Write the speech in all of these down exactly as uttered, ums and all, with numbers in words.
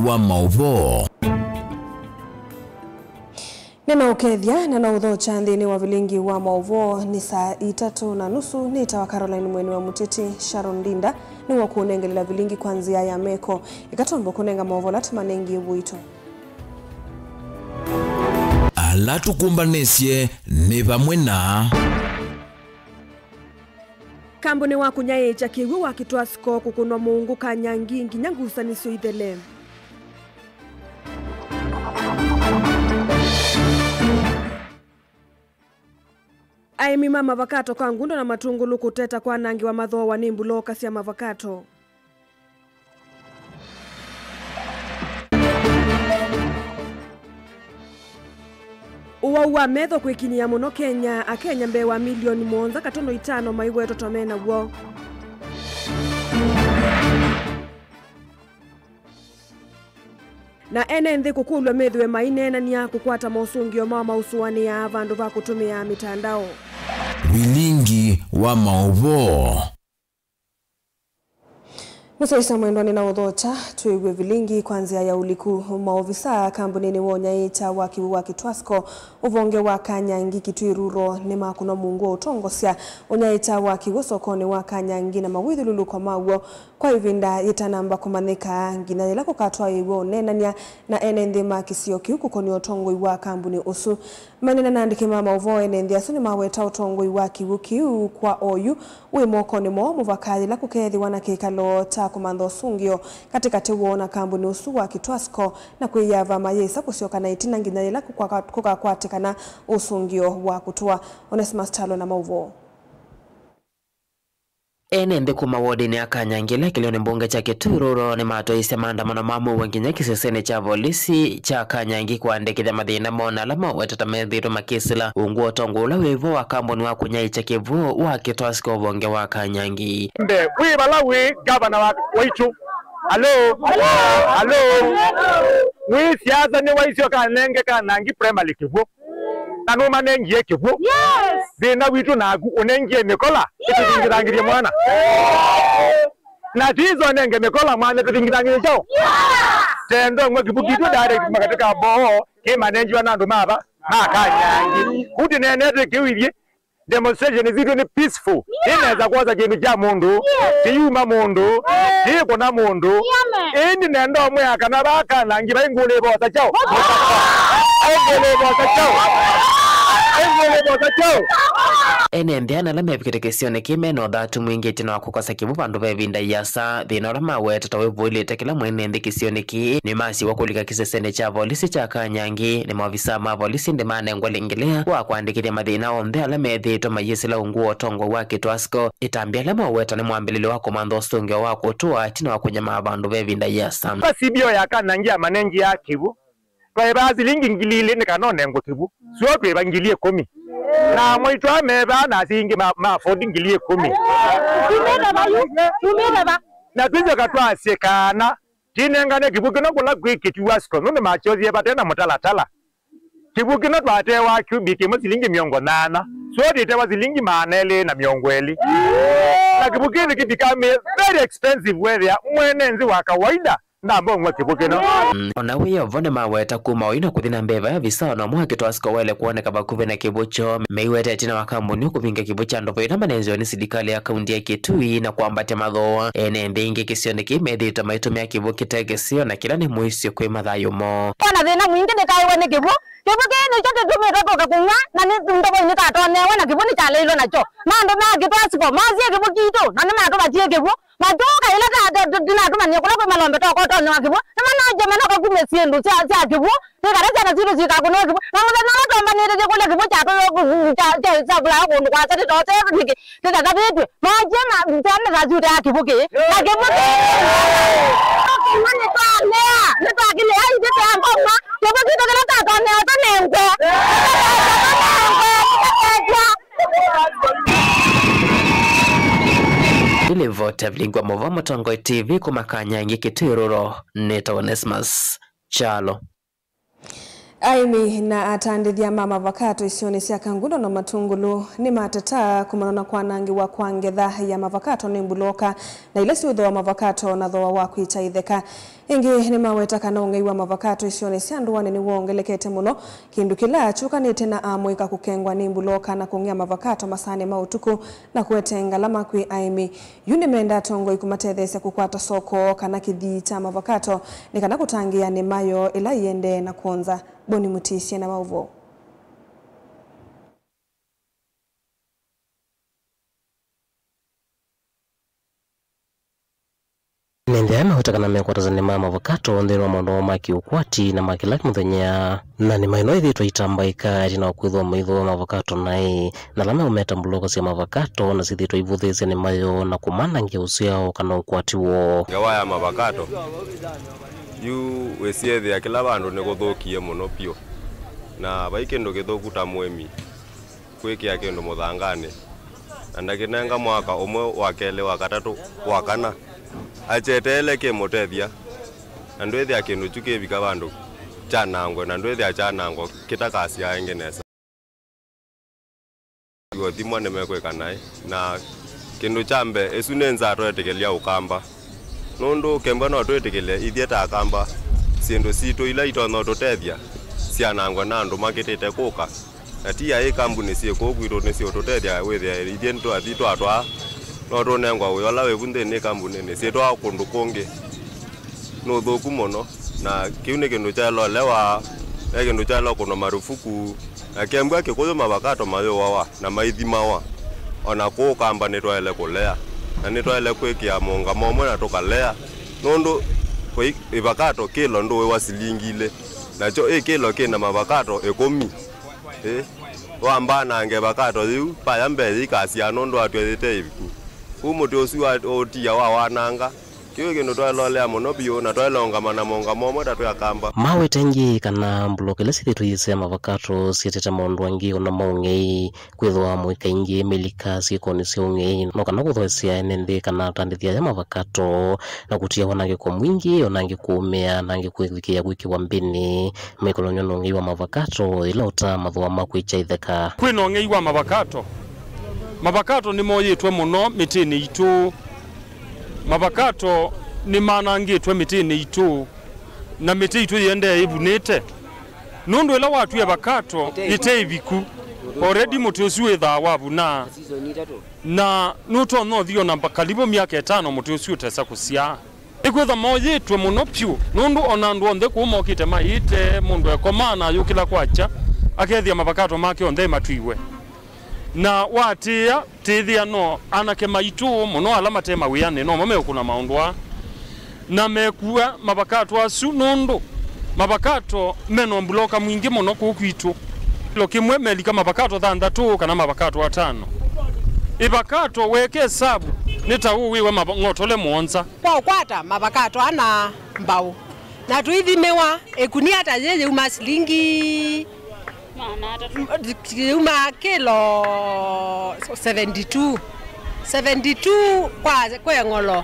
wa maũvoo. Nĩnaũkethya na naũthokya nthĩnĩ wa vilingi wa maũvoo. Nĩ saa itatũ na nusu. Nĩtawa Caroline Mweni wa Mũtĩti. Sharon Ndinda nĩwe ũkũnengelela vilingi kwa nzĩa ya meko. Ĩkatombo kũnenga maũvoo ala tũmanengie ũito. Ala tũkũmbanĩsye nĩ vamwe na. Kambunĩ wa kũnyaĩĩkya kĩw'ũ wa Kitwasco kũkũnwa mũungu Kanyangi nginya ngusanĩsyo ithele. Aĩmi ma mavakato Kangundo na Matungulu kũteta kwanangĩwa mathooa nĩ mbuloka sya mavakato. Ũwau wa metho kwĩkinyĩa mũno Kenya, Akenya mbee wa milioni mũonza katono itano maiwetwa ta me naw'o. Na ene nthĩ kũkũlw'a methĩwe maineenany'a kũkwata mosũngĩo mao maũsũanĩaa vandũ va kũtũmĩaa mĩtandao. Vilingi wa maũvoo. Mũsyaĩĩsya mwendwa, nĩnaũthokya twĩw'e vilingi kwa nzĩa ya ũliku. Maovisa kambunĩnĩ wa ũnyaĩĩkya wa kĩw'ũ wa Kitwasco ũvonge wa Kanyangi Kitui Rural nĩmakũnwa mũungu wa ũtongosya ũnyaĩĩkya wa kĩw'ũ sokonĩ wa Kanyangi na mawĩthyũlũlũko maw'o kwa ĩvinda yĩtanamba kũmanyĩka nginya yĩla kũkatwaĩĩw'a ũneenany'a na ene nthĩ ma kĩsio kĩu kũkonia ũtongoi wa kambuni ũsu. Maineena na andĩki ma maũvoo, ene nthĩ asu nĩmaweta ũtongoi wa kĩw'ũ kĩu kwa oyu wĩ mokonĩ moo mũvaka yĩla kũkeethĩwa na kĩkalo kya kũmantha ũsũngĩo katĩkatĩ woo na kambuni ũsu wa Kitwasco na kwĩyava mayĩsa kũsyoka na ĩtina nginya yĩla kũkwa-, kũkakwatĩkana ũsũngĩo wa kũtũa. Onesmus Kyalo na maũvoo. Ene nthĩ kuma wodinĩ ya Kanyangi ĩla kĩlĩonĩ mbunge kya Kitui Rural nĩmatwaisye maandamano ma mũuo nginya kĩsesenĩ kya volisi kya Kanyangi kũandĩkĩthya mathĩna moo na ala mawetete methĩĩtwe makĩsĩla ungu wa ũtongoi ũla wĩ vo wa kambuni wa kũnyaĩĩkya kĩw'ũ wa Kitwasco ũvonge wa Kanyangi. Mbee, wĩ vala wĩ ngavana wa, waitũ? Alo? Alo? Wĩ siasa nĩwaisye ũkanenge Kanyangi primary kĩw'ũ? Na nũmanengie kĩw'ũ. Yes. Thĩna witũ naku ũnengie mĩkola, yes, ĩtũthingithangĩthye mwana. Yes. Na tizo nenge mĩkola mwana ĩtũthingithangĩthye kyaũ? Yes. Tendo ng'we kĩw'ũ kitũ direct makatĩ ka boo, kĩmanengiwa na andũ mava, ma Kanyangi. Kũu tũneenete kĩu ithyĩ, demonstration zitũ nĩ peaceful. Yeah. Nĩnesa kwosa kĩndũ kya mũndũ, yes, kĩyuma mũndũ, yes, kĩkũna mũndũ. Yeah, man. Ĩndĩ nenda ũmwĩa kana va Kanyangi vai ngũlĩ vosa kyaũ? Mũtakwa. Vai ngũlĩ vosa kyaũ? Vai ngũlĩ vosa kyaũ? Ene nthĩ ana ala mevikĩte kĩsionĩ kĩĩ mena ũthatu mwingĩ ĩtina wa kũkosa kĩw'ũ vandũ va ĩvinda ĩasa. Thĩna ũla mawetete wĩvũĩlĩte kĩla mwene nthĩ kĩsionĩ kĩĩ. Nĩmasiwa kũlika kĩsesenĩ kya volisi kya Kanyangi nĩ maovisaa ma volisi, ĩndĩ manengwa lĩngĩlĩa wa kũandĩkĩthya mathĩna onthe ala methĩĩtwe mayĩsĩla ungu wa ũtongoi wa Kitwasco. Ĩtambya ala maweta nĩ mwambĩlĩlyo wa kũmantha ũsũngĩo wa kũtũa ĩtina wa kũnyamaa vandũ ve ĩvinda ĩasa. Kwa C B O ya Kanyangi yamanengie kĩw'ũ, twaĩvaa silingi ngili ilĩ nĩ kana ũnengwe kĩw'ũ. Sio twĩva ngili ĩkũmi. Na mwaitũ amevaa na asingi ma, ma afford ngili ĩkũmi. Tumĩte va yu? Tumĩte va? Na twĩsyoka twasye kana tinengane kĩw'ũ kĩno kũla kwĩ Kitwasco, nũndũ makyosie vate na mũtalatala. Kĩw'ũ kĩno twatewa cubic ĩmwe silingi mĩongo nyanya, so tĩtewa silingi maana elĩ na mĩongo ĩlĩ. Na kĩw'ũ kĩĩ nĩkĩvika me very expensive wethĩa mwene nthĩ wa kawaida ndamba ũng'wa kĩw'ũ kĩno. Mm, ona wĩ o vo nĩmaweta kuma oyu na kũthi na mbee vai avisa ona ũmwe wa Kitwasco waĩle kwoneka vakuvĩ na kĩw'ũ kyoo. Meiweta ĩtina wa kambuni kũvinga kĩw'ũ kya ndovo ĩla manenziwe nĩ silikalĩ ya kaunti ya Kitui na kwambatya mathooa. Ene nthĩ ingĩ kĩsionĩ kĩĩ methĩĩtwe maitũmĩa kĩw'ũ kĩte kĩseo na kĩla nĩ mũisyo kwĩ mathayũ moo. Ona thĩna mwingĩ nĩtaĩwe nĩ kĩw'ũ. Kĩw'ũ kĩĩ nĩkyo kĩtũmĩtwe tũke kũng'wa, na nĩ ndovo nĩtatoneewe na kĩw'ũ nĩkyaleilwe nakyo. Maandũ ma Kitwasco masie kĩw'ũ kitũ, na nĩmatũvatie kĩw'ũ. Matũka ĩla ta, ta, ta, tinatũmanie kũla kwĩ malombe tokotonĩ wa kĩw'ũ, nĩmanaje manoka kumya syĩndũ sya, sya kĩw'ũ, nĩ kana syana sitũ sikakũnĩwe kĩw'ũ. Na mũthenya ũla twambanĩte kũlya kĩw'ũ kya tũyũ, kya, kya, kya savula kũndũ kwasa tĩtose nĩkĩ, tĩtatavĩtw'e. Maje ma, syana sasiũte ya kĩw'ũ kĩĩ. Na kĩw'ũ kĩĩ. Kĩw'ũ nĩtwalea, nĩtwakilĩa ithyĩ tũyambomwa. Kĩw'ũ kitũ kĩla tatonea tũnengwe. Tũnengwe, tũkaketya. Nĩ livoti ya vilingi wa maũvoo Mũtongoi T V kuma Kanyangi Kitui Rural, nĩtawa Onesmus Kyalo. Aĩmi na atandĩthya ma mavakato isionĩ sya Kangundo na Matungulu nĩmateta kumana na kwanangĩwa kwa ngetha ya mavakato nĩ mbuloka na ila siũthooa mavakato na thooa wa kwĩkya itheka. Ĩngĩ nĩmaweta kana ũng'ei wa mavakato isionĩ sya ndũanĩ nĩwongelekete mũno, kĩndũ kĩla kyũkanĩte na amũika kũkengwa nĩ mbuloka na kũng'ea mavakato masaanĩ ma ũtukũ na kũete ngalama kwĩ aĩmi. Yu nĩmenda atongoi kũmatetheesya kũkwata soko kana kĩthii kya mavakato nĩ kana kũtangĩĩa nĩma yoo ĩla ĩendee na kwonza. Boni Mũtisye na maũvoo. Nĩnthĩ aya maweta kana mekwatasa nĩma ya mavakato nthĩnĩ wa maũndũ moo ma kĩũkwati na ma kĩla mũthenya. Na nĩma ĩno ĩthĩĩtwe itambaĩka ĩtina wa kwĩthĩwa mũithũa wa mavakato naĩ, na ala meũmeta mbuloko sya mavakato na syĩthĩĩtwe ivũthĩĩsya nĩma yoo na kũmanangĩa ũsyao kana ũkwati woo. Ngewa ya mavakato yu wĩsyĩthĩa kĩla vandũ nĩkũthũkie mũno vyũ, na vai kĩndũ kĩthũku ta mũĩmi kwĩkĩa kĩndũ mũthanganĩ, na ndakĩnenga mwaka ũmwe, wa kelĩ, wa katatũ, wa kana, akyeteele kĩmũtethya, na ndwĩthĩa kĩndũ kyu kĩvika vandũ kyanangwe, na ndwĩthĩa kyanangwa kĩtakasyaa ĩngĩ nesa. Ũthimwa nĩmekwĩka naĩ, na kĩndũ kya mbee, ĩsu nĩ nzaa twetĩkĩlya Ũkamba. Nũndũ kembwa no twĩtĩkĩle ithyĩ ta Akamba, syĩndũ sitũ ila itonya ũtũtethya syanangwe na andũ makĩtĩte kũka. Na ti aĩ kambunĩ syĩ kũu kwitũ nĩsiũtũtethya wĩthĩa ithyĩ twathi twatwaa, no tũnengwa wĩa ũla wĩ vu nthĩnĩ kambunĩnĩ syĩtwaa kũndũ kũngĩ. Nĩ ũthũku mũno, na kĩu nĩ kĩndũ kyaĩle ũlewa, ve kĩndũ kyaĩle kũnwa marufuku. Na kembwa Kĩkũyũ mavakato mayũawa na maithimawa. O na kũũ Kamba nĩtwaĩle kũlea, na nĩtwaĩle kwĩkĩa mũũngamo ũmwe na tũkalea, nũndũ kwĩ ĩvakato kĩlo ndũĩ wa silingi ilĩ, nakyo ĩ kĩlo kĩ na mavakato ĩkũmi. Ĩ, wambanange ĩvakato yĩu, vaya mbee yĩikasyaa nũndũ watw'ĩthĩte ĩviku. Kũu mũtĩ ũsu wa ũtia wawananga. Kĩu kĩndũ twaĩle ũlea mũno vyũ, na twaĩle ũngama na mũũngamo ũmwe ta twĩ Akamba. Maweta ĩngĩ kana mbuloko ila syĩthĩĩtwe iisea mavakato syĩtĩte maũndũ angĩ o na ma ũng'ei, kwĩthĩwa mũika ĩngĩ mĩlika syĩkonĩ sya ũng'ei, no kana kũthoesya ene nthĩ kana atandĩthya aya mavakato, na kũtia wanangĩko mwingĩ, o na angĩ kũũmĩa, na angĩ kwĩvikĩĩa kwĩkĩwa mbĩnĩ, maikolonywa na ũng'ei wa mavakato ĩla ũtaa mathũa ma kwĩkya itheka. Kwĩ na ũng'ei wa mavakato. Mavakato nĩmoyĩtwe mũno mĩtĩnĩ itũ. Mavakato nĩmanangĩtwe mĩtĩnĩ itũ, na mĩtĩ itũ yĩendee ĩvunĩte. Nũndũ ĩla watw'a ĩvakato yĩte ĩviku, already mũtĩ ũsu wĩthaa wavunaa, na nũtonya ũthi o na mba-, karibu myaka ĩtano mũtĩ ũsu ũtesa kũsyaa. Nĩkwĩthwa moyĩtwe mũno vyũ, nũndũ o na andũ onthe kũu mokĩte mayĩte, mũndũ ekomaa na ayũkĩla kwakya, akethĩa mavakato make onthe ĩmatwiwe. Na waatĩĩa, tĩthĩa no anake maitũ mũno ala mate mawĩanĩ nomo meũkũna maũndũ aa, na mekua mavakato asu, nũndũ mavakato me na ũmbuloka mwingĩ mũno kũu kwitũ. Kĩlo kĩmwe melika mavakato thanthatũ kana mavakato atano. Ĩvakato weke ĩsavu nĩ ta ũwĩwe mang'otole mũonza. Kwa ũkwata mavakato ana mbaũ, na tũithimĩwa ĩkunia ta yĩ yĩuma silingi Maana atatũ. Yuma kĩlo seventy two. Seventy two kwa, kwa ng'olo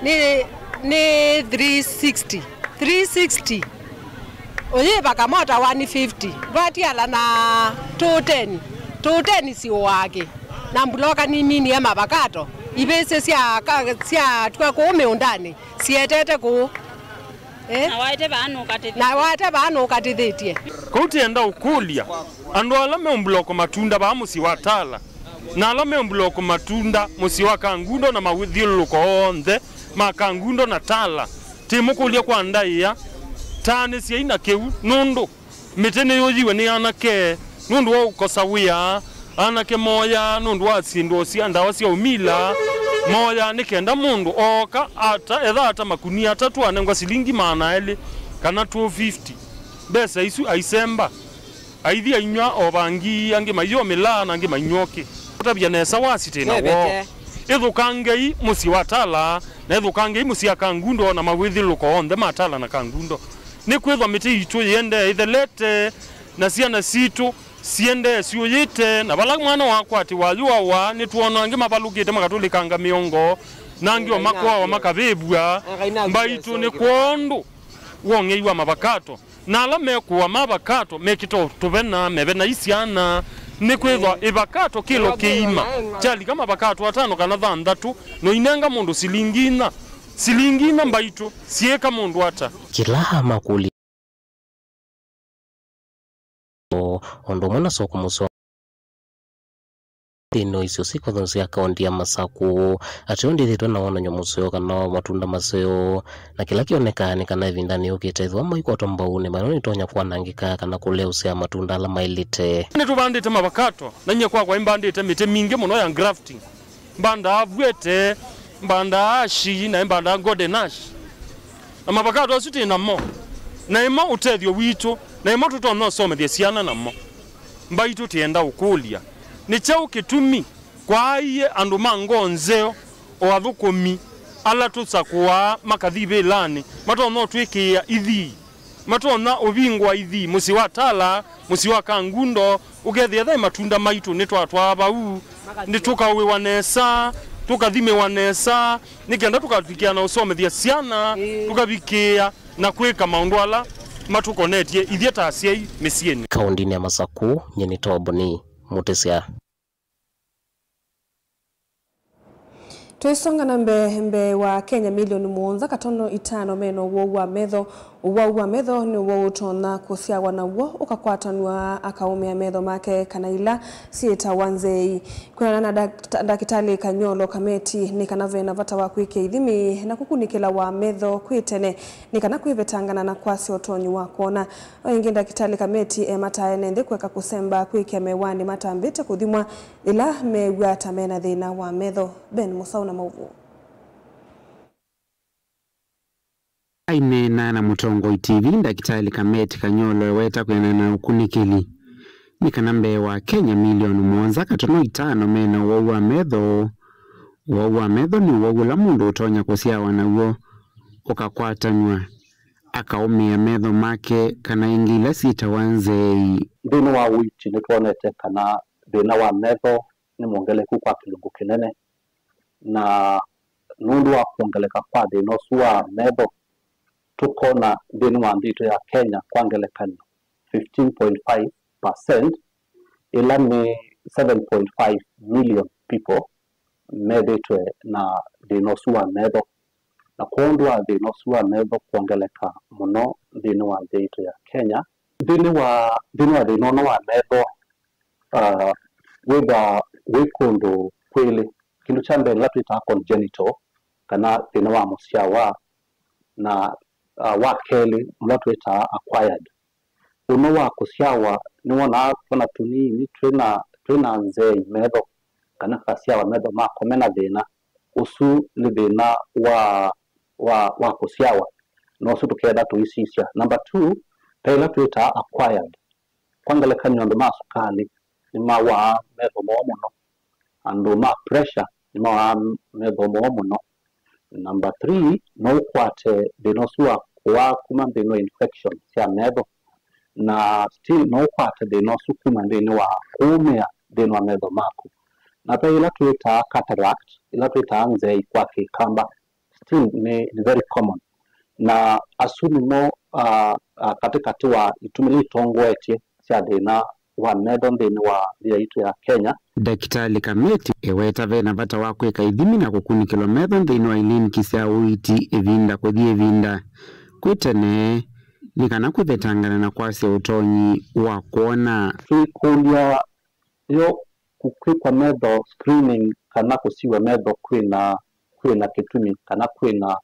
nĩ, nĩ three sixty. Three sixty. Ũyĩva kamota one fifty. Ndwatiala na two ten. Two ten siũaa kĩ. Na mbuloka nĩminie mavakato. Ivĩsĩ sya ka-, sya twa kũu mĩũndanĩ sietete kũu. Eh? Na waete vaa nũkatĩthĩtye. Na waete vaa nũkatĩthĩtye. Kũu tĩenda ũkũlya, andũ ala meũmbuloko matunda vaa mũsyĩ wa Tala, na ala meũmbuloko matunda mũsyĩ wa Kangundo na mawĩthyũlũlũko onthe ma Kangundo na Tala, tĩmũkũlya kwa ndaĩa, taanĩsyai na kĩu, nũndũ mĩtĩ nĩyũyiwe nĩ anake nũndũ wa ũkosa wĩa, anake moyaa nũndũ wa syĩndũ o sya ndawa sya ũmila, moyaa nĩ kenda mũndũ ooka ata, etha ata makunia atatũ anengwa silingi maana elĩ kana two fifty. Mbesa isu aisemba, aithi ainyw'a o vangi, angĩ maiyomĩla na angĩ mainyw'oke. Ũtavya nesa wasiti na woo. Ĩthũkangei mũsyĩ wa Tala, na ĩthũkangei mũsyĩ wa Kangundo na mawĩthyũlũlũko onthe ma Tala na Kangundo. Nĩkwĩthwa mĩtĩ yitũ yĩendee ĩthelete, na syana sitũ siendee syũyĩte, na vala mwana wakwatĩwa ayũawa, nĩtwona angĩ mavalũkĩte makatũlĩkanga mĩongo, na angĩ o makwawa makavĩvw'a. Mbaitũ nĩ kwondũ wa ũng'ei wa mavakato, na ala mekũa mavakato mekĩte o tũvena, mevena isyana, nĩkwĩthwa ĩvakato kĩlo kĩima kyalika mavakato atano kana thanthatũ, no inenga mũndũ silingi inya. Silingi ina mbaitũ syĩka mũndũ ata? Kĩla amakũlya o ũndũ ũmwe na soko mũseo nthĩnĩ wa isio syĩ ikothonĩ sya kaũntĩ ya Masakũ, ateo ndĩthĩtwe na wonany'o mũseo kana wa matunda maseo, na kĩla kĩonekaa nĩ kana ĩvindanĩ yũkĩte ethĩwa maikwatwa mbau nĩ mayo nĩtonya kwanangĩka kana kũleũsya matunda ala maĩlĩte. Nĩtũvandĩte mavakato, na nyie kwakwa ĩmbandĩte mĩtĩ mingĩ mũno ya grafting. Mbandaa vwete, mbandaa ashi, na mbandaa golden ash. Na mavakato asu twĩ namo, na ĩmo ũtethyo witũ, na ĩmo tũtonya ũsomethya syana namo. Mbaitũ twĩenda ũkũlya, nĩ kyaũ kĩtumi kwaaie andũ ma ngoo nzeo, o athũkũmi ala tũsakũaa makathi vĩlanĩ, matonya ũtwĩkĩĩa ithii? Matonya ũvingũa ithii, mũsyĩ wa Tala, mũsyĩ wa Kangundo, ũkethĩa thaĩ matunda maitũ nĩtwatwaa vau, nĩtũkaũĩwa nesa, tũkathimĩwa nesa, nĩ kenda tũkavikĩa na ũsomethya syana, tũkavikĩa na kwĩka maũndũ ala matũkonetye ithyĩ ta asyai mĩsyĩnĩ. Kaũndĩnĩ ya Masakũ, nyie nĩ Toboni Mũtĩsya. Tũisonga na mbee, mbee wa Akenya milioni mũonza katono itano mena ũwau wa metho. Ũwau wa metho nĩ ũwau ũtonya kũsyawa naw'o ũkakwatanw'a akaũmĩa metho make kana ila syĩtawa nzei. Kwĩanana na dak-, ndakĩtalĩ Kanyolo Kameti, nĩ kana vena vata wa kwĩkĩa ithimi na kũkunĩkĩla wa metho kwĩ tene, nĩ kana kwĩvetangana na kwasya ũtonyi wa kwona. O ĩngĩ, ndakĩtalĩ Kameti ematae ene nthĩ kũeka kũsemba kwĩkĩa mewanĩ matambĩte kũthimwa ĩla meew'a ta mena thĩna wa metho. Ben Mũsaũ na maũvoo. Aineena na Mũtongoi T V, Ndakĩtalĩ Kameti Kanyolo eweta kwĩanana na ũkunĩkĩli nĩ kana mbee wa Akenya milioni mũonza katono itano mena ũwau wa metho. Ũwau wa metho nĩ ũwau ũla mũndũ ũtonya kũsyawa naw'o ũkakwatanw'a akaũmĩa metho make kana ĩngĩ ila syĩtawa nzei. Nthĩnĩ wa ũiiti nĩtwonete kana thĩna wa metho nĩ mwongeleku kwa kĩlungu kĩnene, na nũndũ wa kwongeleka kwa thĩna ũsu wa metho, tũkona nthĩnĩ wa nthĩ itũ ya Kenya, kwa ngelekany'o, fifteen point five percent, ĩla nĩ seven point five million people, methĩtwe na thĩna ũsu wa metho. Na kwondũ wa thĩna ũsu wa metho kwongeleka mũno nthĩnĩ wa nthĩ itũ ya Kenya, nthĩnĩ wa, nthĩnĩ wa thĩna ũno wa metho, ah, wĩthwa wĩ kũndũ kwĩlĩ. Kĩndũ kya mbee nĩla twĩtaa congenital, kana thĩna wa mũsyawa, na, ah, wa kelĩ ũla twĩtaa acquired. Ũno wa kũsyawa nĩwonaa twana tũnini twĩna, twĩna nzei metho, kana kasyawa metho mako mena thĩna. Ũsu nĩ thĩna wa, wa, wa kũsyawa, na ũsu tũketha tũisisya. Number two, ve ĩla twĩtaa acquired. Kwa ngelekany'o, andũ ma sukalĩ nĩmawaa metho moo mũno. Andũ ma pressure nĩmawaa metho moo mũno. Number three, no ũkwate thĩna ũsu wa kũaa kuma nthĩnĩ wa infection sya metho. Na still no ũkwate thĩna ũsu kuma nthĩnĩ wa kũũmĩa nthĩnĩ wa metho maku. Na ve ĩla twĩtaa cataract, ĩla twĩtaa nzei kwa Kĩkamba, still nĩ, nĩ very common. Na asu nĩmo, ah, ah, katĩkatĩ wa itumi ila itongoetye sya thĩna wa metho nthĩnĩ wa nthĩ yaitũ ya Kenya. Ndakĩtalĩ Kameti eweta vena vata wa kwĩka ithimi na kũkunĩkĩlwa metho nthĩnĩ wa iliniki sya ũiiti ĩvinda kũthi ĩvinda kwĩ tene, nĩ kana kwĩvetangana na kwasya ũtonyi wa kwona. Twĩkũlya yo kũ-, kwĩkwa metho screening kana kũsiw'a metho kwĩna, kwĩna kĩtumi kana kwĩna,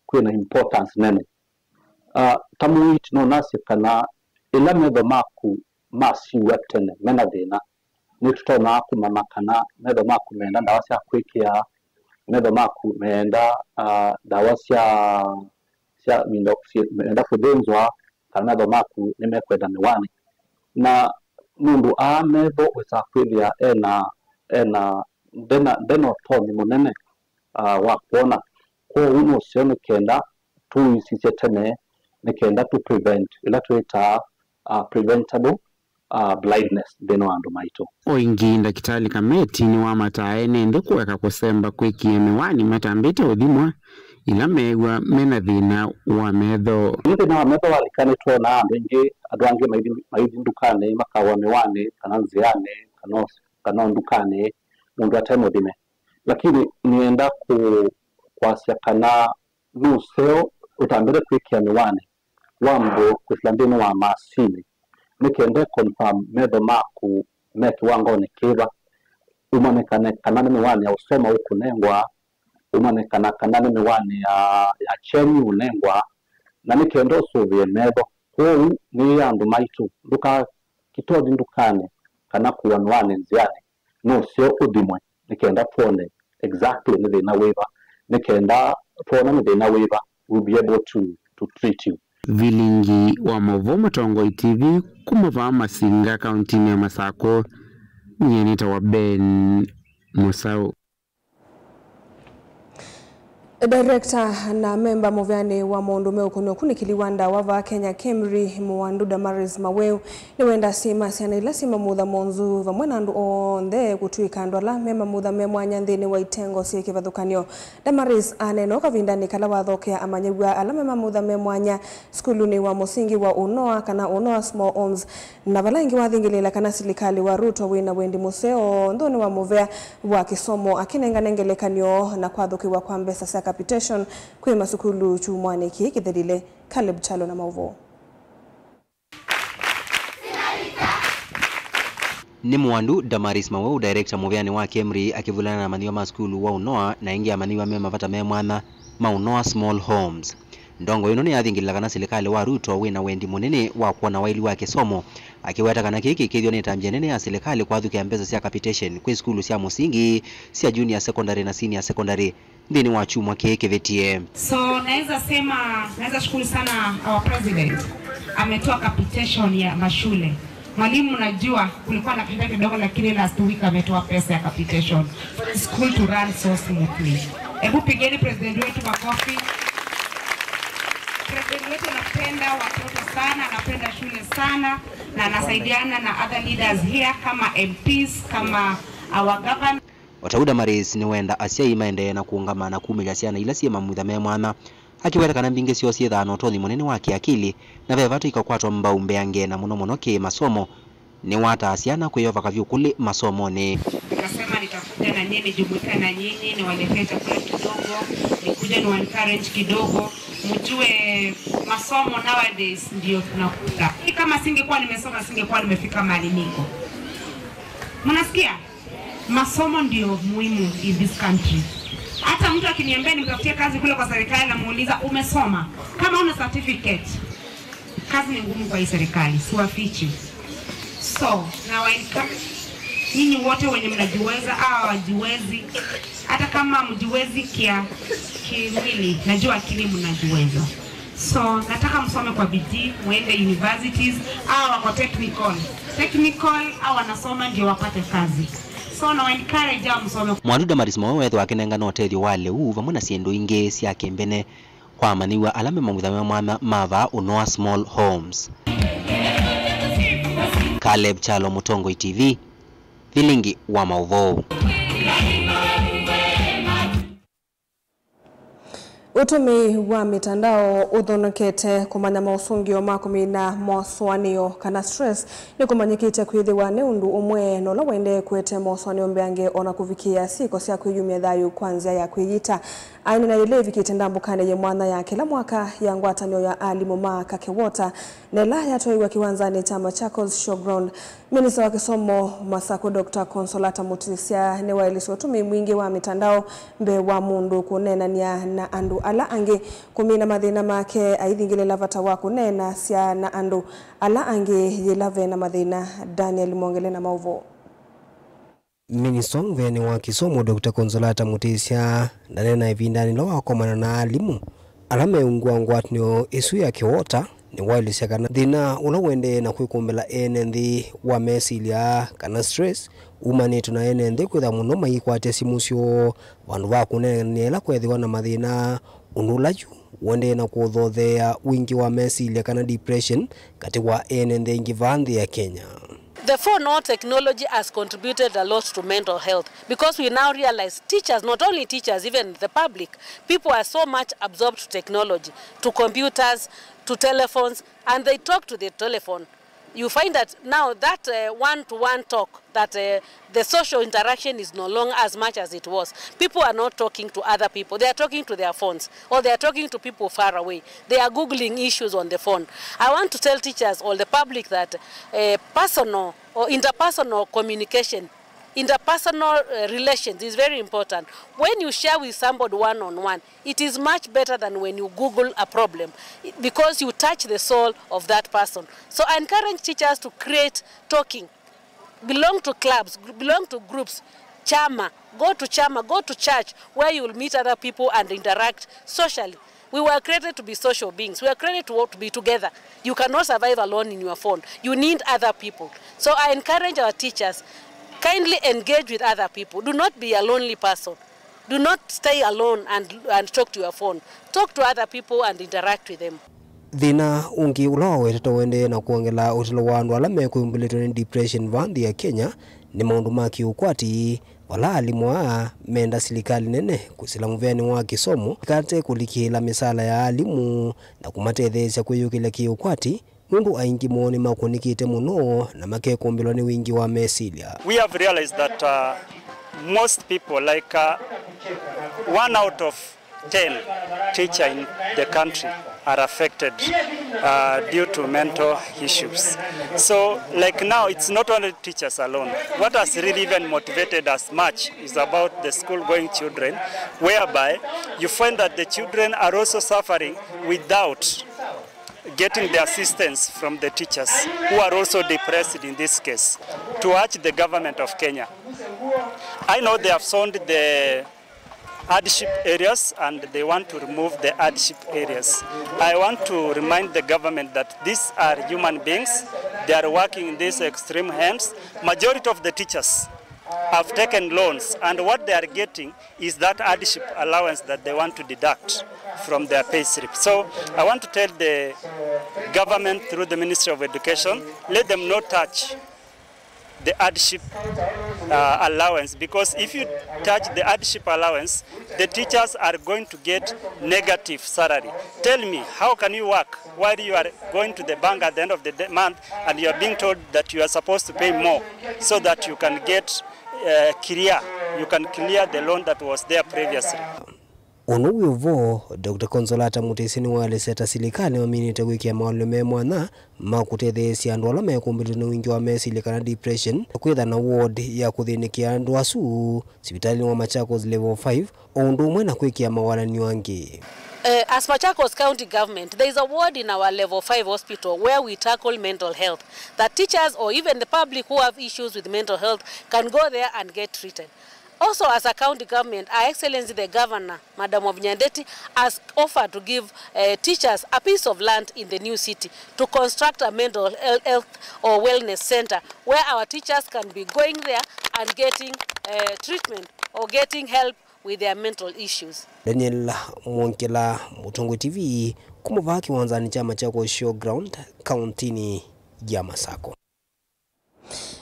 kwĩna importance nene. Ah, ta mũiiti no nasye kana ĩla metho maku masiw'a tene mena thĩna, nĩtũtonaa kũmanya kana metho maku meenda ndawa sya kwĩkĩa, metho maku meenda, ah, ndawa sya, sya mindo, si-, meenda kũthĩnzwa, kana metho maku nĩmekwenda mĩwani. Na mũndũ aa metho wĩsaa kwĩthĩa ena, ena, ndena, ndena ũtonyi mũnene, ah, wa kwona. Kwoou nũseo nĩ kenda tũisisye tene, nĩ kenda tũ prevent, ĩla twĩtaa, ah, preventable, ah, blindness nthĩnĩ wa andũ maitũ. O ĩngĩ, Ndakĩtalĩ Kameti nĩwamataa ene nthĩ kũeka kũsemba kwĩkĩa mĩwani matambĩte ũthimwa ĩla meew'a mena thĩna wa metho. Nĩ thĩna wa metho walika, nĩtwonaa andũ aingĩ, andũ angĩ maithi, maithi ndukanĩ, makaw'a mĩwani, kana nzĩanĩ, kana o, kana o ndukanĩ, mũndũ ate mũthime. Lakini nĩenda kũ-, kwasya kana nũseo ũtambĩte kwĩkĩa mĩwanĩ, wambo kwĩsĩla nthĩnĩ wa masinĩ, nĩ kenda confirm metho maku me kĩwangonĩ kĩva, ũmanyĩkane kana nĩ mĩwanĩ ya ũsoma ũkũnengwa, ũmanyĩkana kana nĩ mĩwanĩ ya, ya kyeni ũnengwa, na nĩ kenda ũsũvĩe metho. Kwoou nĩ andũ maitũ, ndũkakitothi ndukanĩ kana kũwa nũanĩ nzĩanĩ, nũseo ũthimwe nĩ kenda twone exactly nĩ thĩna wĩva, nĩ kenda twona nĩ thĩna wĩva, we'll be able to, to treat you. Vilingi wa maũvoo Mũtongoi T V kuma vaa Masinga, kauntinĩ ya Masakũ, nyie nĩtawa Ben Mũsaũ. Director na memba mũveanĩ wa maũndũ meũkonĩa ũkunĩkĩli wa ndawa vaa Kenya, KEMRI, Mũwandu Damaris Maweu, nĩwenda syĩ ma syana ila syĩ mamutha monzu vamwe na andũ onthe kũtw'ĩka andũ ala me mamutha me mwanya nthĩnĩ wa itengo syĩ kĩvathũkany'o. Damaris aneena ũu kavindanĩ kala wathokea amanyĩw'a ala me mamutha me mwanya sukulunĩ wa mũsingi wa Ũnoa kana Ũnoa Small Homes, na vala ĩngĩ wathingĩlĩĩla kana silikalĩ wa Ruto wĩ na wendi mũseo nthĩnĩ wa mũvea wa kĩsomo, akĩnengane ngelekany'o na kwathũkĩwa kwa mbesa sya capitation kwĩ masukulu kyumwanĩ kĩĩ kĩthelile. Caleb Kyalo na maũvoo. Nĩ Mũwandu Damaris Maweu, director mũveanĩ wa KEMRI, akĩvulana na amanyĩw'a ma sukulu wa Ũnoa na ĩngĩ amanyĩw'a me mavata me mwanya ma Ũnoa Small Homes. Ndongoi ĩno nĩyathingĩlĩla kana silikalĩ wa Ruto wĩ na wendi mũnene wa kwona waĩlu wa kĩsomo, akĩweta kana kĩĩ kĩkĩthw'a nĩ ĩtambya ĩnene ya silikalĩ kwathũkĩa mbesa sya capitation kwĩ sukulu sya mũsingi, sya junior secondary na senior secondary nthĩnĩ wa kyumwa kĩĩ kĩvĩtie. So naweza sema, naweza shukuru sana our president, ametoa capitation ya mashule. Mwalimu, najua kulikuwa na shida kidogo, lakini last week ametoa pesa ya capitation for the school to run so smoothly. Hebu pigeni president wetu makofi. President wetu anapenda watoto sana, anapenda shule sana, na anasaidiana na other leaders here kama M Ps, kama our governor. O ta ũu, Damaris nĩwenda asyai maendee na kũũngama na kumĩlya syana ila syĩ mamutha me mwanya, akĩweta kana mbingĩ syoo syĩthaa na ũtonyi mũnene wa kĩakili, na ve vata ikakwatwa mbau mbeange, na mũno mũno kĩ masomo. Nĩwataa syana kwĩyova kavyũ kũlĩ masomonĩ. Nikasema nitakuja na nyinyi, nijumuike na nyinyi, niwaletee chakula kidogo, nikuje ni encourage kidogo, mjue masomo nowadays ndio tunakuta. Kama singekuwa nimesoma, singekuwa nimefika mahali niko. Mnasikia? Masomo ndio muhimu in this country. Hata mtu akiniambia nimtafutie kazi kule kwa serikali, namuuliza, "Umesoma?" Kama una certificate, kazi ni ngumu kwa hii serikali, siwafichi. So, na wa encourage nyinyi wote wenye mnajiweza, hawa wajiwezi, hata kama mjiwezi kia kimwili, najua akili mnajiweza. So, nataka msome kwa bidii, muende universities, hawa wako technical. Technical, hawa wanasoma ndio wapate kazi. So, na encourage hao msome. Mwandu Damaris Maweu ethĩwa akĩnengana ũtethyo wa lĩu vamwe na syĩndũ ingĩ sya kĩmbene kwa amanyĩw'a ala me mamutha me mwanya ma vaa Ũnoa Small Homes. Caleb Kyalo, Mũtongoi T V, Vilingi wa maũvoo. Ũtũmĩi wa mĩtandao ũthonokete kũmanya maũsũngĩo ma kũmina mosũanĩo kana stress nĩkũmanyĩkĩte kwĩthĩwa nĩ ũndũ ũmwe na ũla waendee kũete mosũanĩo mbeange o na kũvikĩĩa syĩko sya kwĩyumya thayũ kwa nzĩa ya kwĩyita. Aineena yĩla ĩvikĩte ndambũkanĩ yĩ mwanya ya kĩla mwaka ya ngwatanĩo ya alimũ ma Kakewota, na ĩla yatwaiwe kĩwanzanĩ kya Machakos Showground. Minista wa kĩsomo Masakũ, Doctor Consolata Mutisya, nĩwaelesye ũtũmĩi mwingĩ wa mĩtandao mbee wa mũndũ kũneenany'a na andũ ala angĩ, kũmina mathĩna make aithingĩlĩla vata wa kũneenasya na andũ ala angĩ yĩla ve na mathĩna. Daniel Mwongele na maũvoo. Minista wa ũveanĩ wa kĩsomo, Doctor Consolata Mutisya, ndaneena ĩvindanĩ ĩla wakomana na alimũ ala me ungu wa ngwatanĩo ĩsu ya Kewota, nĩwaelesya kana thĩna ũla ũendee na kwĩkũmbĩla ene nthĩ wa mesilya kana stress umanĩte na ene nthĩ kwĩtha mũno maikwatya simũ syoo vandũ va kũneenany'a ĩla kwethĩwa na mathĩna, ũndũ ũla yu ũendee na kũthotheea wingĩ wa mesilya kana depression katĩ wa ene nthĩ aingĩ vaa nthĩ ya Kenya. The phone or technology has contributed a lot to mental health because we now realize teachers, not only teachers, even the public, people are so much absorbed to technology, to computers, to telephones, and they talk to the telephone. You find that now that, uh, one-to-one talk, that, uh, the social interaction is no longer as much as it was. People are not talking to other people. They are talking to their phones, or they are talking to people far away. They are Googling issues on the phone. I want to tell teachers or the public that, uh, personal or interpersonal communication, interpersonal, uh, relations is very important. When you share with somebody one on one, it is much better than when you Google a problem, because you touch the soul of that person. So I encourage teachers to create talking, belong to clubs, gr-, belong to groups, chama, go to chama, go to church where you will meet other people and interact socially. We were created to be social beings. We were created to, to be together. You cannot survive alone in your phone. You need other people. So I encourage our teachers, kindly engage with other people. Do not be a lonely person. Do not stay alone and, and talk to your phone. Talk to other people and interact with them. Thĩna ũngĩ ũla wawetetwe ũendee na kwongela ũtalo wa andũ ala mekwĩumbũlĩtwe nĩ depression vaa nthĩ ya Kenya nĩ maũndũ ma kĩũkwati, vala alimũ aa menda silikalĩ nene kũsila mũvĩanĩ wa kĩsomo ĩkate kũlikĩĩla mĩsaala ya alimũ na kũmatetheesya kwĩyũkĩlya kĩũkwati, nũndũ aingĩ moo nĩmakũnĩkĩte mũno na makekũmbĩlwa nĩ wingĩ wa mesilya. We have realized that, uh, most people, like, uh, one out of ten teacher in the country are affected, uh, due to mental issues. So, like, now, it's not only teachers alone. What has really even motivated us much is about the school-going children, whereby you find that the children are also suffering without getting the assistance from the teachers, who are also depressed in this case, to urge the government of Kenya. I know they have zoned the hardship areas and they want to remove the hardship areas. I want to remind the government that these are human beings. They are working in these extreme hands. Majority of the teachers have taken loans, and what they are getting is that hardship allowance that they want to deduct from their pay slip. So I want to tell the government through the Ministry of Education, let them not touch the hardship, uh, allowance, because if you touch the hardship allowance, the teachers are going to get negative salary. Tell me, how can you work while you are going to the bank at the end of the day, month, and you are being told that you are supposed to pay more so that you can get, uh, clear, you can clear the loan that was there previously? Ũndũ wĩ ũvoo, Doctor Consolata Mutisi nĩwaelesya ta silikalĩ maminĩte kwĩkĩa maũlyo me mwanya ma kũtetheesya andũ ala mekũmbĩlĩtwe nĩ wingĩ wa mesilya kana depression, kwĩtha na ward ya kũthĩnĩkĩa andũ asu sivitalĩnĩ wa Machakos Level five, o ũndũ ũmwe na kwĩkĩa mawalany'o angĩ. Uh, as Machakos County Government, there is a ward in our Level five hospital where we tackle mental health, that teachers or even the public who have issues with mental health can go there and get treated. Also, as a county government, Her Excellency the Governor, Madam Wavinya Ndeti, has offered to give, uh, teachers a piece of land in the new city to construct a mental health or wellness center where our teachers can be going there and getting, uh, treatment or getting help with their mental issues. Daniel Mwongela, Mũtongoi T V, kuma vaa kĩwanzanĩ kya Machakos Showground, kauntinĩ ya Masako.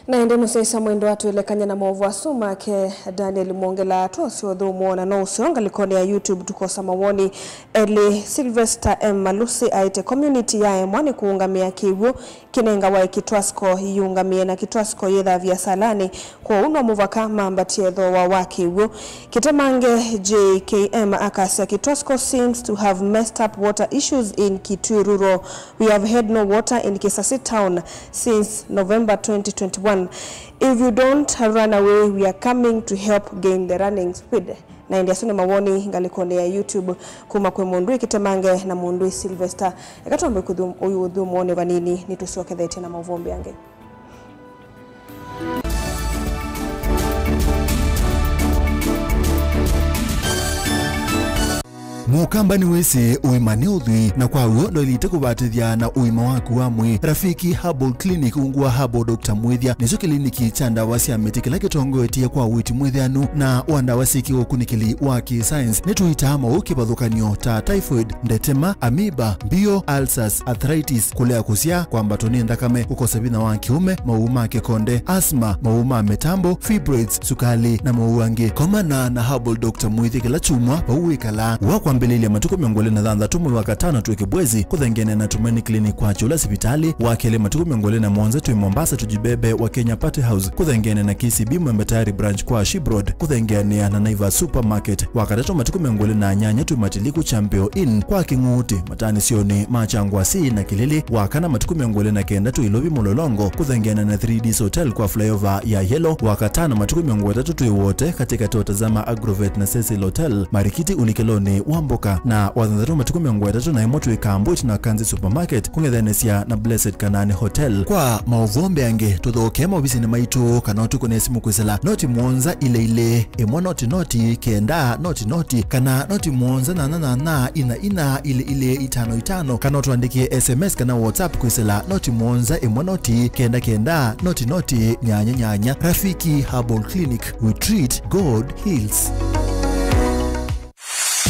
Na ĩndĩ mũsyaĩĩsya mwendwa, twĩlekany'a na maũvoo asu make Daniel Mwongela, twose ũthũmũo na no ũseo ngalĩkonĩ ya YouTube tũkosa mawoni. Eli Sylvester M Malusi aĩte, community yaemwa nĩ kũũngamĩa kĩw'ũ kĩnengawa ĩkĩtwasiko yĩũngamĩe, na kĩtwasiko yĩthaa viasalanĩ, kwoou no mũvaka mambatye thooa wa kĩw'ũ. Kĩtemange J K M akasya, Kitwasco seems to have messed up water issues in Kitui Rural. We have had no water in Kisasi town since November twenty twenty-one. If you don't run away, we are coming to help gain the running speed. Na ĩndĩ asu nĩ mawoni ngalĩkonĩ ya YouTube kuma kwĩ mũndũ wĩ Kĩtemange na mũndũ wĩ Sylvester. Eka twambe kũthu-, ũyũ ũthũmũonĩ vanini, nĩtũsyokethetye na maũvoo angĩ. Mũkamba nĩwĩsĩ ũima nĩ ũthwii, na kwa w'o ndwaĩlĩte kũvatĩthya na ũima waku wa mwĩĩ. Rafiki Herbal Clinic, ungu wa Herbal Doctor Mwĩthya, nĩkyo kĩliniki kya ndawa sya mĩtĩ kĩla kĩtongoetye kwa ũiiti mwĩthĩanu na wa ndawa syĩ kĩũkunĩkĩli wa kĩ-science. Nĩtũitaa maũũ kĩvathũkany'o ta typhoid, ndetema, amoeba, mbio, ulcers, arthritis, kũlea kũsyaa, kwambatwa nĩ nthakame, kũkosa vinya wa kĩũme, maũũ ma kĩkonde, asthma, maũũ ma mĩtambo, fibroids, sukalĩ, na maũũ angĩ. Komana na Herbal Doctor Mwĩthya kĩla kyumwa vau wĩkalaa. Wakwambĩlĩlya Mbĩlĩlya matukũ mĩongo ĩlĩ na thanthatũ mwei wa katano twĩ Kibwezi, kũthengeene na Tumaini Clinic kwa Kyũla sivitalĩ. Wa kelĩ matukũ mĩongo ĩlĩ na mũonza twĩ Mombasa Tujibebe wa Kenya Party House, kũthengeene na K C B Mwembe Tayari Branch kwa Ship Road, kũthengeanĩa na Naivas Supermarket. Wa katatũ matukũ mĩongo ĩlĩ na nyanya twĩ Matiliku Champion Inn kwa Kĩng'uti, mataanĩsyonĩ ma Kyangwasi na Kĩlĩlĩ. Wa kana matukũ mĩongo ĩlĩ na kenda twĩ Ilovi Mlolongo, kũthengeana na three Ds Hotel kwa flyover ya Yellow. Wa katano matukũ mĩongo ĩtatũ twĩ Wote, katĩkatĩ wa Tazama Agrovet na Cecil Hotel, Marikiti ũlikĩlonĩ wa mboka. Na wa thanthatũ matukũ mĩongo ĩtatũ na ĩmwe twĩ Kambwit na Kanzi Supermarket, kũng'ethanĩsya na Blessed Kanani Hotel. Kwa maũvoo mbeange, tũthokee maovisinĩ maitũ kana ũtũkũne simũ kwĩsĩla noti mũonza ilĩ ilĩ ĩmwe noti noti kenda noti noti kana noti mũonza nyanya nyanya ina ina ilĩ ilĩ itano itano, kana ũtũandĩkĩe S M S kana WhatsApp kwĩsĩla noti mũonza ĩmwe noti kenda kenda noti noti nyanya nyanya. Rafiki Herbal Clinic, we treat, God heals.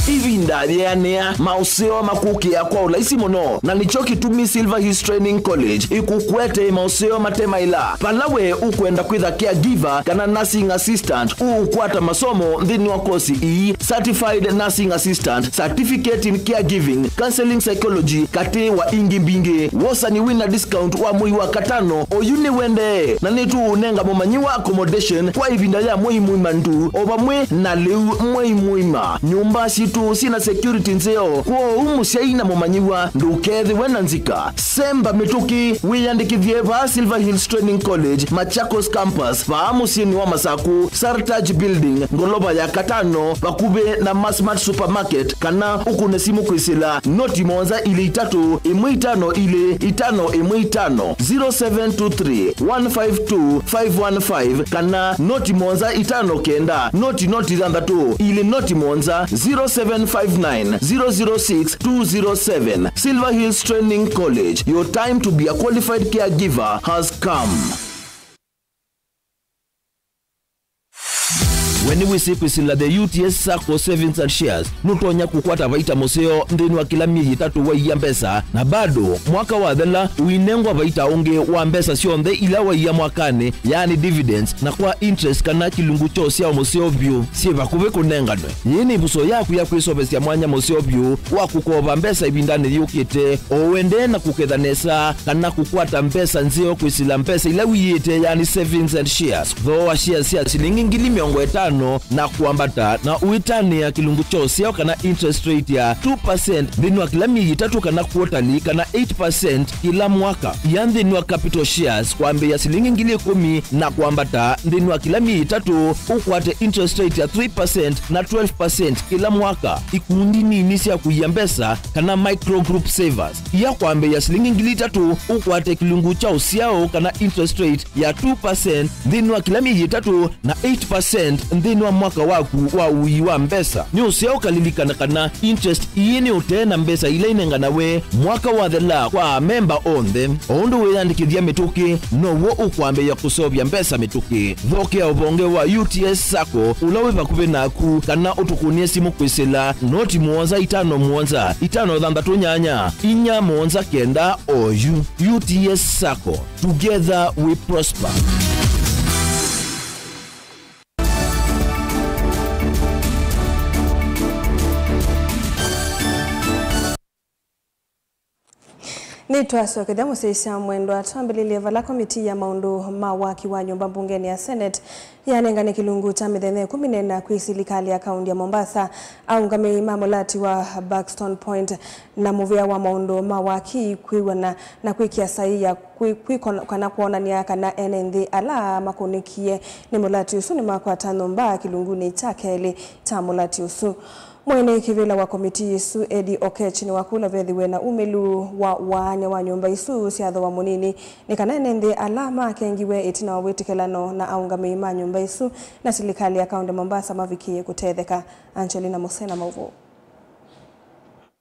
Ĩvinda yĩanĩa, maũseo makũkĩa kwa ũlaisi mũno, na nĩkyo kĩtumi Silver Hills Training College ĩkũkwete maũseo mate maĩla. Vala we ũkwenda kwĩtha caregiver kana nursing assistant, ũũkwata masomo nthĩnĩ wa kosi ii: Certified Nursing Assistant, Certificate in Caregiving, Counseling Psychology, katĩ wa ingĩ mbingĩ. Wosani wĩna discount wa mwei wa katano oyu nĩwendee, na nĩtũũnenga mũmanyĩw'a accommodation kwa ĩvinda ya mwei mũima ndu, o vamwe na lĩu mwei mũima. Nyũmba sitũ syĩna security nzeo, kwoou mũsyai na mũmanyĩw'a ndũkethĩwe na nzika. Semba mĩtũkĩ, wĩyandĩkĩthye vaa Silver Hills Training College, Machakos Campus, vaa mũsyĩnĩ wa Masaku, Sartaj Building, ngolova ya katano, vakuvĩ na Masmart Supermarket, kana ũkũne simũ kwĩsĩla noti mũonza ilĩ itatũ ĩmwe itano ilĩ itano ĩmwe itano, zero seven two three, one five two, five one five, kana noti mũonza itano kenda, noti noti thanthatũ ilĩ noti mũonza, zero seven five nine, zero zero six, two zero seven. Silver Hills Training College, your time to be a qualified caregiver has come. We nĩwĩsĩ kwĩsĩla the U T S Sacco Savings and Shares nũtonya kũkwata vaita mũseo nthĩnĩ wa kĩla myei ĩtatũ waiya mbesa, na bado mwaka wathela ũinengwa vaita ũngĩ wa mbesa syonthe ila waiya mwakanĩ, yaani dividends, na kwa interest kana kĩlungu kya ũsyao mũseo vyũ syĩ vakuvĩ kũnenganwe. Yĩĩ nĩ ĩvuso yaku ya kwĩseũvĩsya mwanya mũseo vyũ wa kũkova mbesa ĩvindanĩ yũkĩte, o ũendee na kũketha nesa kana kũkwata mbesa nzeo kwĩsĩla mbesa ila ũiĩte, yaani savings and shares. Thooa shares sya silingi ngili mĩongo ĩtano na kwambata, na ũitanĩa kĩlungu kya ũsyao kana interest rate ya two percent nthĩnĩ wa kĩla myei ĩtatũ kana quarterly, kana eight percent kĩla mwaka. Ia nthĩnĩ wa capital shares kwambĩĩa silingi ngili ĩkũmi na kwambata nthĩnĩ wa kĩla myei ĩtatũ, ũkwate interest rate ya three percent na twelve percent kĩla mwaka. Ikundi nini sya kũia mbesa kana micro group savers, ia kwambĩĩa silingi ngili itatũ, ũkwate kĩlungu kya ũsyao kana interest rate ya two percent nthĩnĩ wa kĩla myei ĩtatũ na eight percent nthĩnĩ wa mwaka waku wa ũii wa mbesa. Nĩ ũseo ũkalilikana kana interest ii nĩ ũtee na mbesa ila inenganawe mwaka wathela kwa amemba onthe. O ũndũ wĩyandĩkĩthya mĩtũkĩ, now'o ũkwambĩĩa kũseũvya mbesa mĩtũkĩ. Thokea ũvonge wa U T S Sacco ũla wĩ vakuvĩ naku, kana ũtũkũnĩe simũ kwĩsĩla noti mũonza itano mũonza itano thanthatũ nyanya inya mũonza kenda oyu. U T S Sacco, together we prosper. Nĩtwasokethya mũsyaĩĩsya mwendwa, twambĩlĩlye vala komitii ya maũndũ ma waki wa nyũmba mbungenĩ ya Senate yanengane kĩlungu kya mĩthenya ĩkũmi na ĩna kwĩ silikalĩ ya kaunti ya Mombasa, aũngamĩi ma mũlati wa Buxton Point na mũvĩa wa maũndũ ma waki kwĩw'ana na kwĩkĩa saii ya kwĩ, kwĩ kon-, kana kwonany'a kana ene nthĩ ala makũnĩkie nĩ mũlati ũsu nĩmakwata nyũmba kĩlungunĩ kya kelĩ kya mũlati ũsu. Mwene kĩvĩla wa komitii ĩsu, Eddie Oketch, nĩwakũlya vethĩwe na umĩlu wa waany'a wa nyũmba isu sya thooa mũnini, nĩ kana ene nthĩ ala makengiwe ĩtina wa wĩtĩkĩlano na aũngamĩi ma nyũmba isu na silikalĩ ya kaunti ya Mombasa mavikĩe kũtetheka. Angelina Musena, maũvoo.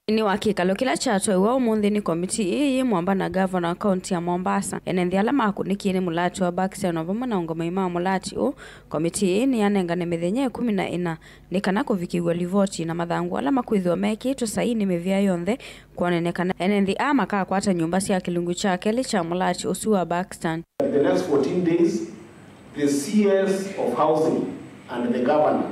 Nthĩnĩ wa kĩkalo kĩla kyatwaiwa ũmũnthĩ nĩ komitii ĩĩ yĩ mwamba na ngavana wa kaunti ya Mombasa, ene nthĩ ala makũnĩkie nĩ mũlati wa Buxton o vamwe na aũngamĩi ma mũlati ũũ, komitii ĩĩ nĩyanengane mĩthenya ĩkũmi na ĩna nĩ kana kũvikĩw'a livoti na mathangũ ala makwĩthĩwa mekĩtwe saii nĩ mĩvĩa yonthe, kwonany'a kana ene nthĩ aa makakwata nyũmba sya kĩlungu kya kelĩ kya mũlati ũsu wa Buxton. In the next fourteen days, the C S of housing and the governor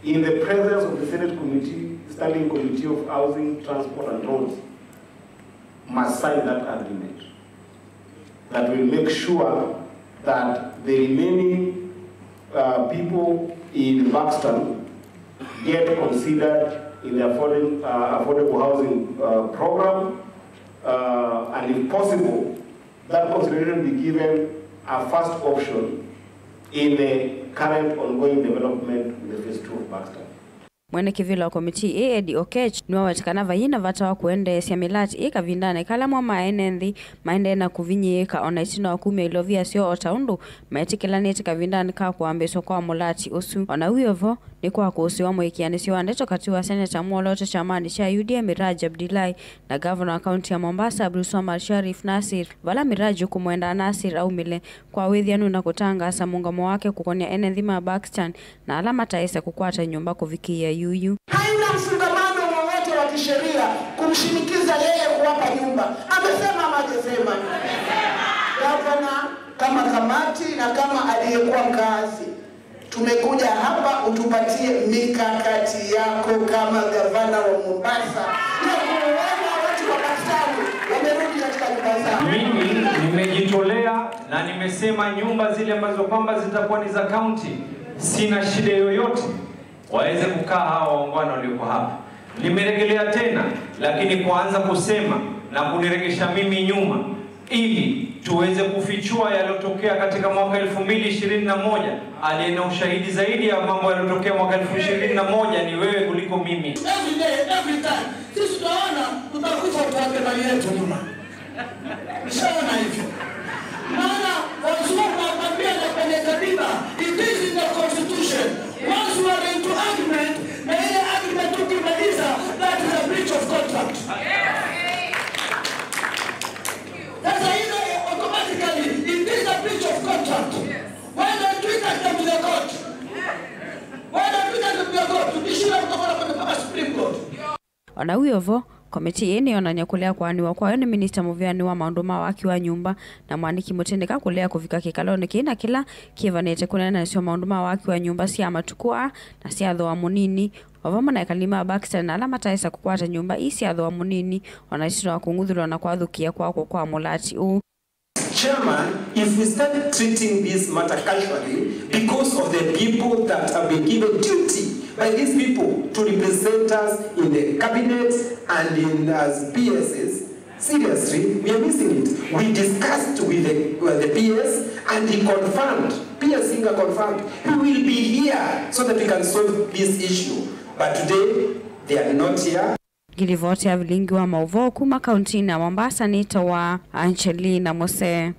In the presence of the Senate Committee, Standing Committee of Housing, Transport and Roads, must sign that agreement that will make sure that the remaining uh, people in Buxton get considered in the affording, uh, affordable housing uh, program, uh, and if possible, that consideration be given a first option in the current ongoing development with the phase two of Buxton. Mwene kĩvĩla wa komitii ĩĩ, Eddie Oketch, nĩwaweta kana vaiĩ na vata wa kũendeesya mĩlati ĩĩ kavindanĩ kala mo ma ene nthĩ maendee na kũvinyĩĩka o na ĩtina wa kumya ilovia syoo, o ta ũndũ meetĩkĩlanĩte kavindanĩ ka kũambĩĩswa kwa mũlati ũsu. O na wĩ o vo, nĩ kwa kũsĩwa mũĩkĩanĩsyo wa ndeto katĩ wa Seneta mwolooto kyamanĩ kya U D A Miraji Abdullahi na ngavana wa kaunti ya Mombasa Abdulswamad Sharif Nasir, vala Miraji ũkũmwendaa Nasir aumĩle kwa wĩthĩanu na kũtangaasa mũngamo wake kũkonĩa ene nthĩ ma Buxton na ala mataĩsa kũkwata nyũmba kũvikĩĩa yuyu. Haina mfungamano wowote wa kisheria kumshinikiza yeye kuwapa nyumba. Amesema ama hajasema? Gavana, kama kamati na kama aliyekuwa mkazi, tumekuja hapa utupatie mikakati yako kama gavana wa Mombasa ya kuona watu wa Buxton wamerudi katika nyumba zao. Mimi nimejitolea na nimesema nyumba zile ambazo kwamba zitakuwa ni za kaunti, sina shida yoyote, waweze kukaa hawa waungwana walioko hapa. Nimerejelea tena, lakini kuanza kusema na kuniregesha mimi nyuma ili tuweze kufichua yaliyotokea katika mwaka elfu mbili ishirini na moja. Aliye na ushahidi zaidi ya mambo yaliyotokea mwaka elfu ishirini na moja ni wewe kuliko mimi. Every day, every time. Sisi tunaona tutakufa, tuache mali yetu nyuma. Nishaona hivyo. Maana wazungu wanakwambia na kwenye katiba, it is in the constitution. Once you are into agreement, na ile agreement ukimaliza, that is a breach of contract. Sasa hilo automatically, it is a breach of contract. Why don't we take them to the court? Why don't we take them to the court? Tukishinda tutakwenda mpaka Supreme Court. O na wĩ o vo, komitii ĩĩ nĩyonany'a kũlea kũaanĩwa kwayo nĩ minista mũvĩanĩ wa maũndũ ma waki wa nyũmba na Mwandĩki Mũtindĩka kũlea kũvika kĩkalonĩ kĩĩ na kĩla kĩĩvanĩte kũneenanĩsya maũndũ ma waki wa nyũmba sya matukũ aa na sya thooa mũnini, o vamwe na ekali ma Buxton na ala mataĩsa kũkwata nyũmba ii sya thooa mũnini, o na ĩtina wa kũng'uthũlwa na kwathũkĩa kwakwa kwa mũlati ũũ. Chairman, if we start treating this matter casually because of the people that have been given duty by these people to represent us in the cabinet and in as P Ss, seriously, we are missing it. We discussed with the, uh, the P S and he confirmed, P S Inga confirmed, he will be here so that we can solve this issue. But today, they are not here. Ngilivoti ya vilingi wa maũvoo kuma kauntinĩ ya Mombasa nĩtawa Angelina Mose.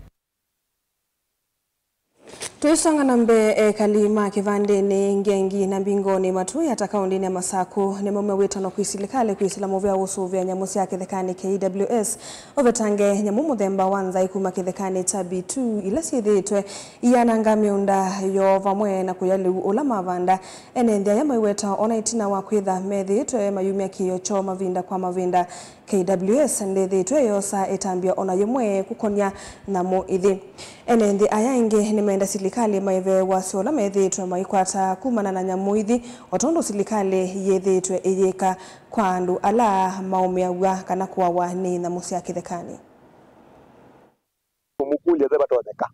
Tũisonga na mbee, ekali ma kĩvandĩnĩ Ngengi na Mbingoni Matũi ata kaũndĩnĩ ya Masakũ nĩmaumya wĩtano kwĩ silikalĩ kwĩsĩla mũvĩa wa ũsũvĩa nyamũ sya kĩthekanĩ K W S ũvetange nyamũ mũthemba wa nzaĩ kuma kĩthekanĩ kya B two ila syĩthĩĩtwe iyananga mĩũnda yoo vamwe na kũya lĩu ũla mavanda. Ene nthĩ aya maiweta ona ĩtina wa kwĩtha methĩĩtwe mayumya kĩĩo kyoo mavinda kwa mavinda, K W S ndĩthĩĩtwe yosa ĩtambya ona yĩmwe kũkonya nyamũ ithi. Ene nthĩ aya aingĩ nĩmenda silikalĩ maĩve wasyo ũla methĩĩtwe maikwata kumana na nyamũ ithi, o tondũ silikalĩ yĩthĩĩtwe ĩyĩka kwa andũ ala maũmĩaw'a kana kũawa nĩ nyamũ sya kĩthekanĩ. Ũmũkũlya, nzaĩ vatonyeka.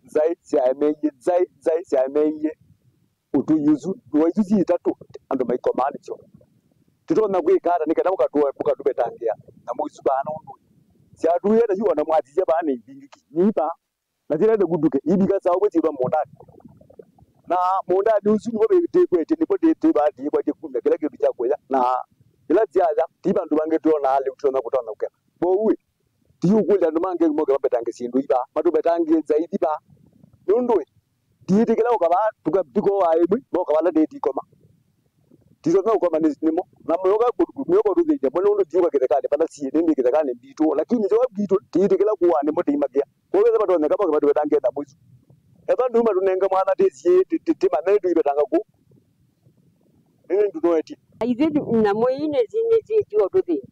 Nzaĩ syaemeie, nzaĩ, nzaĩ syaemeie ũtũi ũsu. Ndũa isu syĩ itatũ, andũ maikomaa nĩsyo. Tũtonya kwĩka ata nĩ kana mũkatũ-, mũkatũvetangĩa nyamũ isu vaa nũndũ syatũie na yu ona mwasisya vaa nĩ ivingĩki. Nĩ vaa. Na syĩla nĩkũndũke, ivika saa ũmwe syĩthwa mũũndanĩ. Na mũũndanĩ ũsu nĩvo twĩkwetye, nĩvo twĩ-, twĩvaa twĩkwatye kumya kĩla kĩndũ kya kũya. Na ĩla syaya, ti vandũ vangĩ twonaa lĩu tũtonya kũtonya kũketha. Kwoou-ĩ, tũyĩũkũlya andũ mangĩ moke mavetange syĩndũ ivaa, matũvetangĩe nzaĩ ithi vaa. Nũndũ-ĩ, ndiĩtĩkĩla ũka vaa, tũka-, tũkooaa ĩmwe, moka vala ndĩĩtikoma. Titonya ũkoma nĩ, nĩmo. Na mĩoka kũ-, mĩoka ũtũthĩnja mo, nũndũ ndiũka kĩthekanĩ vala syĩ, nĩndĩ kĩthekanĩ mbitũ. Lakini nzeo mbitũ, tiĩtĩkĩla kũaa nĩmo tĩimakĩa. Kwoou ĩla vatonyeka moke matũvetange nyamũ isu. Ethwa nduma tũnenge mwana tĩsiĩ, tĩ-, tĩ-, tĩmanye tũivetanga kũ. Nĩnĩ ndũnoetye. Ithyĩ nyamũ ii nĩsi-, nĩsyĩtiwe ũtũthĩnĩ.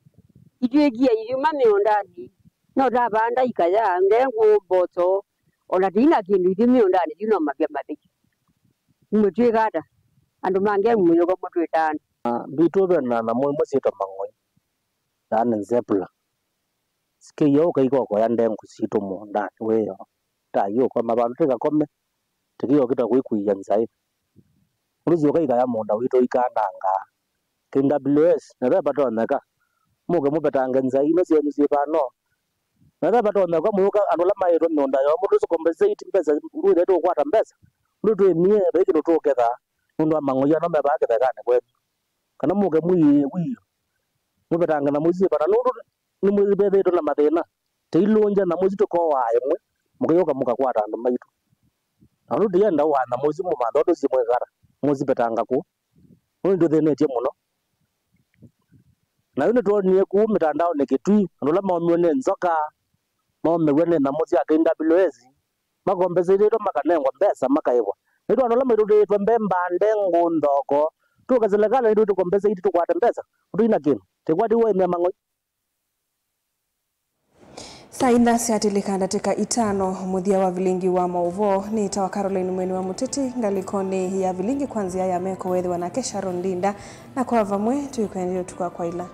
Itwĩkie iuma mĩũndanĩ. No tavanda ikaya, ndengũ, mboco, o na tĩi na kĩndũ ithyĩ mĩũndanĩ, yu no mavya mathei. Imwe twĩka ata? Andũ ma ngemu mũyũko mũtwĩtaa andũ. Mbitũ ve na nyamũ imwe syĩtwa mang'oi, yaani zebra. Sikĩie ũkaika ũkoya ndengũ sitũ mũũndanĩ wĩoo. Tayĩ ũkoma vandũ tĩkakome, tĩkĩokĩta kwĩkuia nzaĩ. Ũndũ ũsu ũkaikaya mũũnda witũ ikandangaa. K W S, na ve vatonyeka mũke mũvetange nzaĩ ino syenyu syĩ vano. Na ve vatonyeka mũyũka andũ ala maĩtwe mĩũnda yoo, mũndũ ũsu compensate mbesa, ndwĩthĩe tũkwata mbesa. Ũndũ twĩmie, vai kĩndũ tũkethaa nũndũ wa mang'oi ano me vaa kĩthekanĩ kwenyu. Kana mũke mwĩĩe wĩoo, mũvetange nyamũ isu syĩ vata, nũndũ nĩmwĩthĩĩtwe na mathĩna. Tĩilũngya nyamũ isu tũkowaa ĩmwe, mũkĩyũka mũkakwata andũ maitũ. Na ũndũ tũyenda ũaa nyamũ isu mũmanthe ũndũ syĩ mwĩkata, mũsivetanga kũu. Ũndũ nĩtũthĩnĩtye mũno. Na yu nĩtwonie kũu mĩtandaonĩ Kĩtui, andũ ala maumiwe nĩ nzoka, maumiwe nĩ nyamũ sya K W S, makombesetĩtwe makanengwa mbesa makaĩvwa. Nĩtwa andũ ala maitũtĩĩtwe mbemba, ndengũ, nthoko. Tũke silikalĩ nĩtwĩtũkombeseiti tũkwate mbesa, ũtũina kĩndũ. Tĩkwatiwe ĩmya mang'oi. Saa inya syatĩlĩka ndatĩka itano, mũthya wa vilingi wa maũvoo. Nĩtawa Caroline Mweni wa Mũteti, ngalĩkonĩ ya vilingi kwa nzĩa ya meko weethĩwa nake Sharon Ndinda, na kwa vamwe twĩkwendea ũtukũ wa kwaĩla.